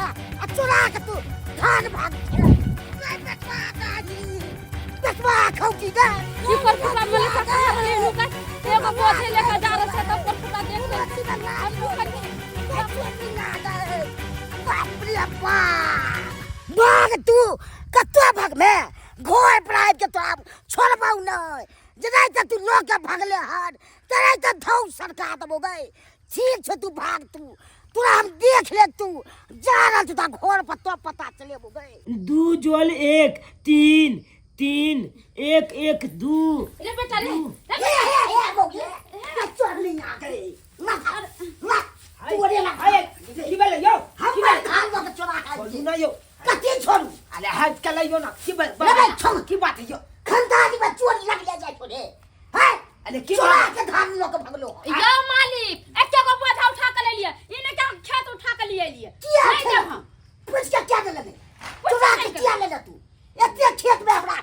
आ चोरा के तू धान भाग छे रे बेटवा दाही बेटवा खौची दे की परफुटा मले का ले लुका एगो बोझे लेके जा रहल छै तब परफुटा देख ले हम लुका बाप रे बाप भाग तू कतौ भागमे घर पर आबि के तो आब छोड़बौ नहि जेना तऽ तू लऽ के भागले हन तेना तऽ धौ सरका देबौ गै ठीक छौ तू भाग तू तोरा हम देख ले तू जा रहल छौ तोरा घर पर तो पता चलेबौ गै दू जोल एक तीन तीन एक एक दू रे बेटा रे रे हे हे हे बौगे चोरनी आ गई ना ना तू रे ना हाय की भेलै यौ की हमर भेलै धान लऽ के चोरा खाइ छोड़ू छी ना यौ कथी छोड़ू अरे हाथ के लइयो ना की रे बे छोड़ की बात है यौ खंदानी में चोरी लग जाय छो रे हैं अरे की चोरा बात के धान लऽ के भगलो यौ मालिक एके गो बोझा उठा के ले लिए इने के हम खेत उठा के लिए लिए किया नहीं देब हम पूछ के क्या देले चोरा के किया लेले तू एते खेत में हमरा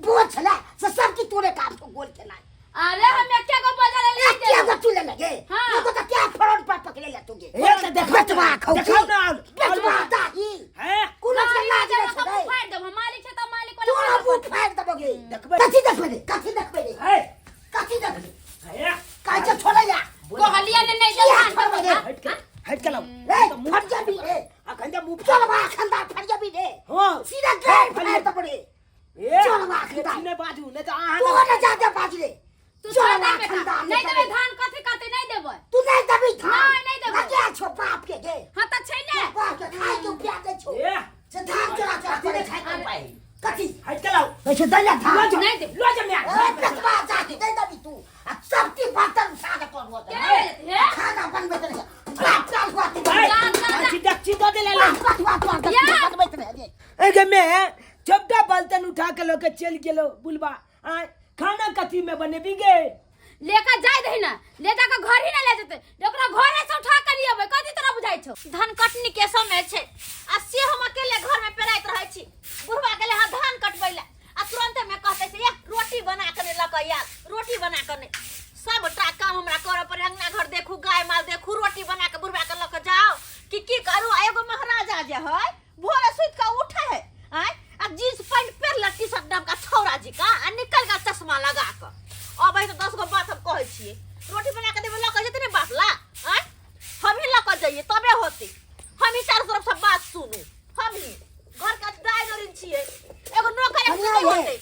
बोझ छले से सब की तोरे काम तो गोल केनाइ अरे हम एके गो बोझा ले लिए एके गो तू लेले गे हाँ। एगो तो क्या फ्रंट पर पकड़े ले तू गे ए तऽ देखा बेटवा खौची देखाउ ना आउल। बेटवा दाही हैं कोनो के लाज नहीं हम छे फाड़ देब हम मालिक छै त मालिक वाला तोरा मुंह फाड़ देबो गे देखबै। कथी देखबै रे कथी देखबै रे है कथी देखबै है काहे के छोड़ै या कहलिए ने नहीं किया देब छोड़बै रे हट के हट के लाओ रे फट जाबी रे अखन जे मुंह चलबा खंदा फट जाबी रे हां सीधा गाड़ फाड़ देबो रे ए चलबा खंदा नहि बाजू नहि तऽ अहाँ तू ने जादे बाज रे तू छोड़ चलबा दे बेटा खंदा नहीं देबै धान कथी करते नहीं देबै तू नहीं देबी धान नहीं, नहीं देबै। लगे छो बाप के गे हां त छै ने बाप के खाय के उपया दे छो ए से धान चोरा चोरा कथी करे नहि खाय के उपाय कथी हट के लाओ ऐसे दैला लो धान जा नहीं देब। लो जा म्या ए बेटवा जाके दे देबी तू आ सब की बर्तन उठा के तोड़ होते केना ले जेतै, हे? खाना बनबैत रहे बाप चल हुआ तू भाई जा, जा, जा। अच्छी दक्षी दऽ देले ला बाप हुआ तू या। बनबैत रहे रे एगे में सबटा बर्तन उठा के लऽ के चलि गेलो बुलबा आय खाना कथी में बनेबी गे लेकर जाय दही ना ले जाके घर ही ना ले जेतै ओकरा घरे से उठा के लिए अबै कथी तोरा बुझाइ छौ धान कटनी के समय छै आ से हम अकेले घर में पेराइत रहै छी बुढ़वा गेलै हँ धान कटबै लए आ तुरंते में कहते से एक रोटी बना के लऽ के आयल रोटी बना के नहि सबटा काम हमरा करऽ पड़े अंगना घर देखू गाय माल देखू रोटी बना के बुढ़वा के लऽ के जाओ कि की करू आ एगो महाराजा जे है भोरे सुति के उठे है आँय आ जींस पैंट पहिरलक टी शर्ट डबका छौड़ा जी का आ निकल का चश्मा लगा के अबै तऽ 10 गो बात हम कहै छियै रोटी बना के देबै लऽ के जेतै ने बाप ला आँय हमही लऽ के जइयै तबे होतै हमही चारू तरफ से बात सुनू हमही घर के दाय डोरिन छियै एगो नौकर एक कनिया नहि ये। होतै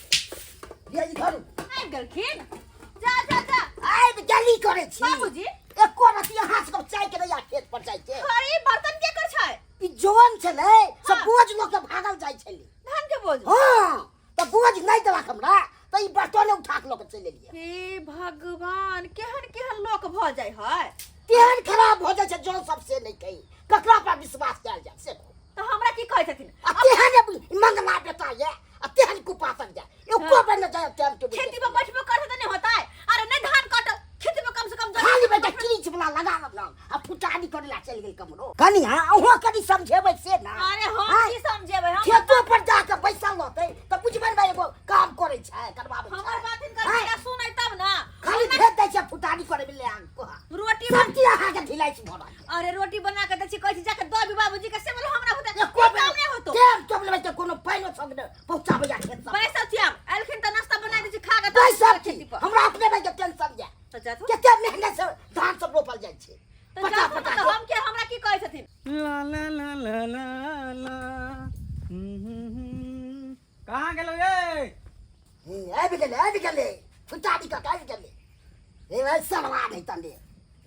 ये इधर आबि गेलखिन जा जा जा आबि गेली करै छी बाबूजी एको रति अहाँ सबके चाय के नहि आ खेत पर जाइ के अरे ई बर्तन के कर छै ई जवान छलै से हाँ। बोझ लऽ के भागल जाइ छलै धान के बोझ हाँ तऽ बोझ नहि देलक हमरा तऽ ई बर्तने उठा के लऽ के चलि एलियै हे भगवान केहन केहन लोक भऽ जाइ है तेहन खराब भऽ जाइ छै जौन सब से नहि कही ककरा पर विश्वास कयल जाय से कहू तऽ हमरा की कहै छथिन आ तेहन मंगला बेटा ये आ तेहन कुपातक जाय एको बेर नहि जाय टाइम टेबुल खेती में बैठबो करते तऽ नहि होतै अरे नहि धान कट खेती में कम से कम जमीन खाली बेटा क्रीच वाला लगा लेलक आ फुटानी करे ला चलि गेल कमरो कनी हाँ अहुँ कनी समझेबै से ना अरे हम आँय, की समझेबै हम खेतो पर जाके बैसल रहतै तऽ बुझबै ने एगो काम करै छै करबाबै छै हमर बात हिनकर आँय, बेटा सुनै तब ना खाली भेज दै छै फुटानी करे ले आन को रोटी सब की अहाँके ढिलाई छै भरल अरे रोटी बना के दै छी कहै छी जाके दऽ बाबूजी के से बोले हमरा होतै एको ई काम नहि होतो टाइम टेबुल में कोनो पाइनो संग ने पहुंचाबै जा खेत सब बैसल छी आब एलखिन तऽ नाश्ता बना दै छी खा के बैसल तब छी खेती पर हमरा अपने भाई के टेंशन या तऽ जाथु कते मेहनत से धान सब रोपल जाइ छै तऽ पटा जाथु पटा तऽ के हम के हमरा की कहै छथिन ला ला ला ला ला ला हम्म, हम्म, हम्म। कहाँ गेलो ये हे, आबि गेलै आबि गेलै फुटानी कऽ के आबि गेलै हे भाई सरवा नहि तने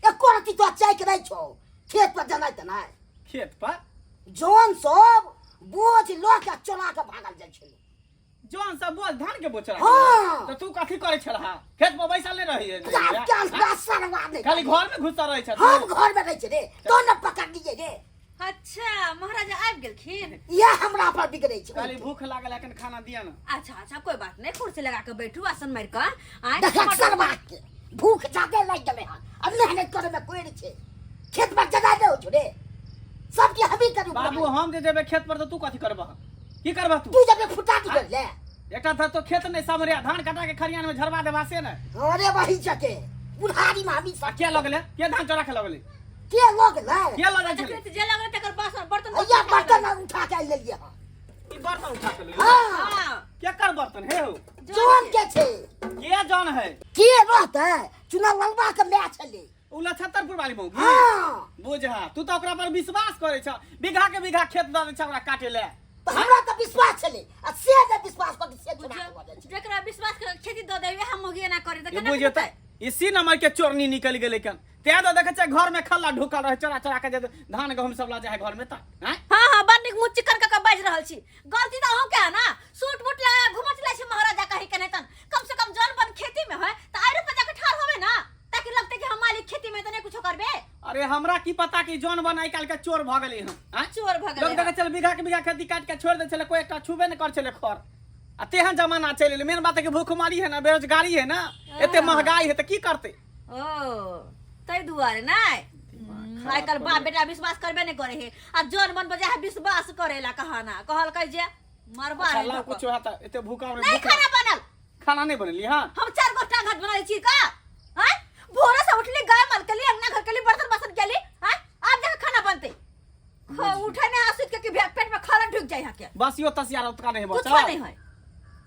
एको रत्ती तो चाय के नहि छौ खेत पर जनाइ तऽ नहि खेत पर जौन सब बोझ लऽ के चोरा के भागल जाइ छलै जौन सब बोझ धान के बोझ चोरा हाँ। तो तू कथी करै छलहा खेत पर बैसल नहि रही क्या क्या सरवा नहि खाली घर में घुसल रहै छ हम घर में रहै छै रे तो ने पकड़ लिए रे अच्छा महाराजा आबि गेलखिन इएह हमरा पर बिगड़ै छै खाली भूख लागल एखन खाना दिया ना अच्छा अच्छा कोई बात नहीं कुर्सी लगा के बैठू आसन मार के आय देखक सरवा के भूख जादे लागि गेलै हन अब मेहनत करे में कोई नहि छै खेत पर जगह नहि होइ छौ रे सबके हमही करू बाबू हम जे जेबै खेत पर तऽ तू कथी करबह की करबह तू तू जब फुटा निकल ले एकटा था तो खेत नहीं सामरे धान कटा के खरियान में झरवा देबा से ने अरे वही जके बुढ़ारी में हमी आ के लगले के धान चोरा के लगले के लगले के लग जाइ छलै जे लगले तकर बासन बर्तन अइया बर्तन आनि लेलियै हन। ई बर्तन उठा के ले हाँ। हाँ। केकर बर्तन हे हो? जौन के छै। के जौन है? के रहतै, चुना ललबा के माय छलै। उ लछत्तरपुर वाली मौगी? हाँ। बुझा, तू तऽ ओकरा पर विश्वास करै छ, बीघा के बीघा खेत दऽ दै छ ओकरा काटे ले। तऽ हमरा तऽ विश्वास छलै आ से जे विश्वास कऽ के से चुना के लऽ जाइ छै। जेकरा विश्वास के खेती दऽ देबै हम मौगी एना करे तऽ ये केना बुझियौ हेतै? तऽ इसी नंबर के चोरनी निकलि गेलै कन, तें तऽ देखै छियै घर में खल्ला ढुकल रहै, चोरा चोरा के जे धान गहूम सब लऽ जाइ है घर में तऽ आँय? हाँ हाँ, बड़ नीक मुँह चिकन कऽ के बाजि रहल छी। गलती तऽ अहूँ के है ना, सूट बूट लगा के घूमत चलै छी महाराजा कहीं के नहीं तन। कम से कम जौन बन खेती में है तऽ आइरो पर जाके ठाढ़ होबे ना, ताकि लगते कि हम मालिक खेती में तो नहीं कुछो करबे। अरे हमरा की पता कि जौन बन आइ काल्हि के चोर भऽ गेलै हन, आँय? चोर भऽ गेलै लोक देखै हन। छलै बीघा के बीघा खेती काटि के छोड़ि दै छलै, कोइ एकटा छुबे नहि करै छलै खर, आ तेहन जमाना चलि एलै। मेन बात है कि भूखमरी है ना, बेरोजगारी है ना, एते महंगाई है तऽ की करतै? ओ ताहि दुआरे नहि आइ काल्हि बाप बेटा विश्वास करबे नहि करे है, आ जौन बन बजा है विश्वास करेला कहाना कहलकै जे मरबा अच्छा रे ला लोक। कुछ है तऽ एते भूखा नहीं खाना बनल। खाना नहीं बनेली? हाँ। हम चार गो टांग हाथ बनाले छी का? हैं, भोरे से उठली, गाय माल के लिए, अंगना घर के लिए, बर्तन बासन के लिए, हैं, आब जाके खाना बनते। उठे नहीं आसुत के कि पेट में खाना ढुक जाए यहाँ के। बसियो तसिया उतका नहीं कुछ बचल। नहीं है।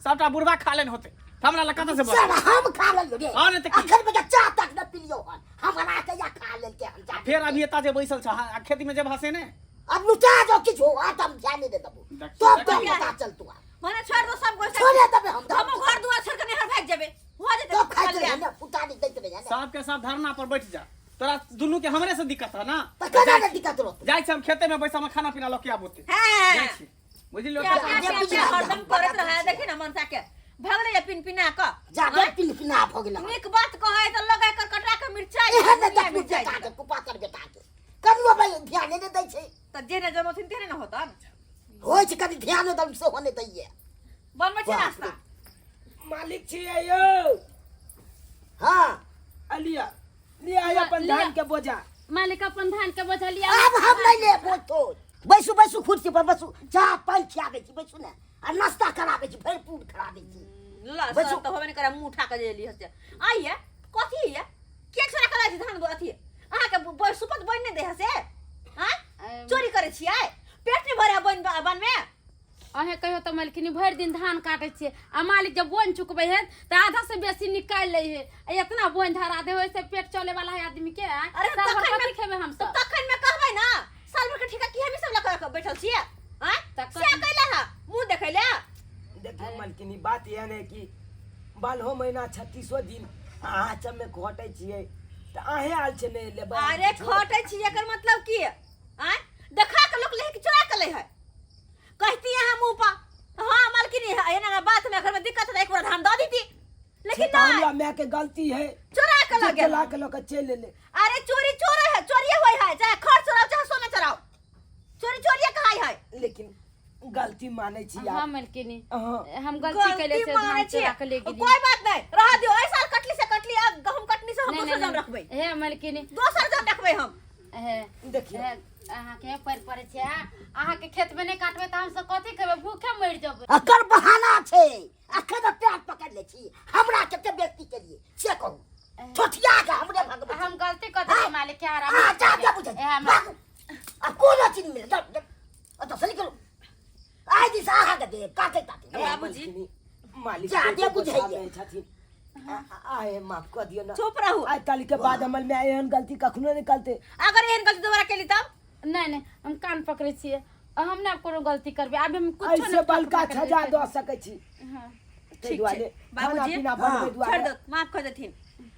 सबटा बुढ़वा खा लेन होते, हमरा लग कतऽ से बचल? सर हम खा लेलियो रे। हाँ, नहीं तऽ की? अखन बजा चाह तक न पिलियो हन, हम बना के या खा लेलके हन जा। फेर अभी एतऽ जे बैसल छ, हाँ, खेती में जे हसे ने अब लुटा जाओ किछु आ तब ध्यान नहीं दे देबो। देखियौ, तब तो देखियौ। पता चलतो आ। मने छोड़ दो सब गोसा। छोड़े देबे हम। हम घर दुआर छोड़ के नहर भाग जेबे, हो जेते। तब खाइत रहे ने, फुटा नहीं दैत रहे ने। सब के सब धरना पर बैठ जा, तोरा दुनू के हमरे से दिक्कत है ना? तऽ केना ने दिक्कत रहतौ? जाइ छी हम खेते में बैसा में खाना पीना लऽ के आबो ते। हाँ। जाइ छी, बुझलियो? क्या तऽ क्या जे क्या बुझि क्या गेल हरदम हम करैत बता रहे। दै देखी ना मनसा के भगले या पिन पिना क। जा दे पिन पिना भऽ गेल हन। नीक बात कहै तऽ लगा कर कटरा के मिरचाई एहन ने दुनिया देखलू मिरचाई। बेटा के, कुपातर बेटा के कनियो भाई ध्यान नहि दै छै। तऽ जेने जमथिन तेने ने होतन। होइ छै कनि ध्यान दम सेहो नहि दैये। बनबै छी बाप नाश्ता? रे। मालिक छियै यौ। हाँ। अलिया लिया है अपन लिया। धान के बोझा। मालिक अपन धान के बोझा लिया। आब हम नहि लेब बोझ तोझ। बैसू बैसू कुर्सी पर बैसू, चाह पानि खियाबै छी, बैसू ने आ नाश्ता कराबै छी, भरपूर कराबै छी। ल बैसू। सर तऽ होबे नहि करे, मुँह उठा के जे लिहस। आइए कथी ये के छोड़ा के लाइ धान अथी अहाँके सुपत बनि नहि दै है से? आँय, चोरी करै छियै? पेट नहि भरे बन बन में? अहें कहियो तऽ मालकिनी, भरि दिन धान काटै छियै आ मालिक जब बोनि चुकबै है तऽ आधा से बेसी निकालि लै है, आ इतना बोनि धरा दे ओहिसे पेट चले वाला है आदमी के? आँय? अरे साल भर तखन कथी खेबै हम तऽ सब? तखन में कहबै ना साल भर के ठेका की हमी सब लऽ कऽ बैठल छियै? आँय, तऽ से कैला है मुँह देखै ले। देखियौ मालकिनी, बात एहन है कि बारहो महीना 36 दिन अहाँ सबमे घटै छियै तऽ अहें आयल छै नहि लेबै। अरे खटै छी एकर मतलब की? आँय, देखा के लोक ले कि चोरा के ले है? कहती अहाँ मुँह पर हाँ मालकिनी है, एना बात में घर में दिक्कत है, एक बार धान दऽ दीती, लेकिन से तऽ नहीं हमरा माय के गलती है, चोरा के लऽ गेल। चला के लऽ के चलि एलै। अरे चोरी चोरे है, चोरिये होय है, चाहे खर चोराओ चाहे सोना चोराओ, चोरी चोरिये कहाई है। लेकिन गलती मानै छी हाँ आप। मालकिनी, हाँ। हम गलती कैले से मानै धान छियै। चोरा के ले गेली। कोई बात नहीं, रह दियो, एहि साल कटली से कटली, अब गहूम कटनी से हम नहीं, दोसर नहीं, जन नहीं। रखबै। हे मालकिनी, दोसर जन रखबै हम। हे देखियौ। हे, अहाँके पैर पड़ै छै, हाँ? अहाँके खेत में नहि काटबै तऽ हमसब कथी खेबै? भूखे मरि जेबै। अकर बहाना छै, अखन तऽ पैर पकड़ ले छी, हमरा कते बेइज्जती केलिए से कहू? ठोठिया के हमरे भगबै। हम गलती कऽ देलियै मालिक के, हरा आ जा जा बुझै हे भागू। आ कोनो चीज मिले जा जा, ओतऽ से निकलू। आइ दिस अहाँके देब काटे ताटे। बाबूजी। मालिक जा दे के बुझैये। गोसामे छथिन, आहे माफ कऽ दियौ ने। चुप रहू। आइ काल्हि के बाद हमर माय एहन गलती कखनो नहि करतै। अगर एहन गलती दोबारा केली तब? नहि नहि, हम कान पकड़ै छियै, हम नहि कोनो गलती करबै, आब हम कुछो ऐसे नहि बड़का सजा दऽ सकै छी। हाँ। ताहि ठीक दुआरे छै खाना बाबूजी, पीना बनबै छोड़ दुआरे दो, माफ कर देथिन।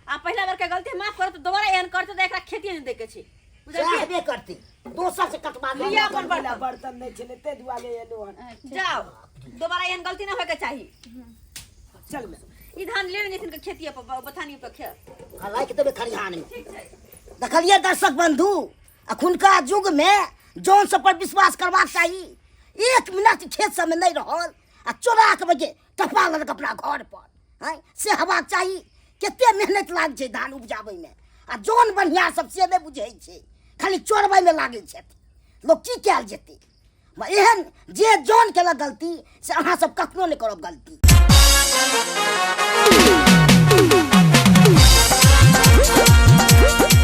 आ पहिला बेर के गलती माफ करो, तऽ दोबारा एहन करते तऽ एकरा खेती नहि दै के छै, बुझलियै? सहबे करती, दोसर से कटवा लिअ। लिअ अपन बर्तन। बर्तन नहि छलै ताहि दुआरे एलहुँ हन। जाओ, दोबारा एहन गलती नहि होय के चाही। चल मे ई धान लेने जेथिन के खेती पर बथानी पर खे राखि देबै खरिहान में। देखलियै दर्शक बंधु, अखुनका युग में जौन सब पर विश्वास करबाक चाही। एक मिनट खेत सबमे नहि रहल आ चोरा के बजे टपा लेलक अपना घर पर। हैं से हेबाक चाही? कते मेहनत लागै छै धान उपजाबैमे, आ जौन बनिहार सब से नहि बुझै छै, खाली चोरबैमे लागै छथि लोक। की कयल जेतै? एहन जे जौन केलक गलती से अहाँ सब कखनो नहि करब गलती।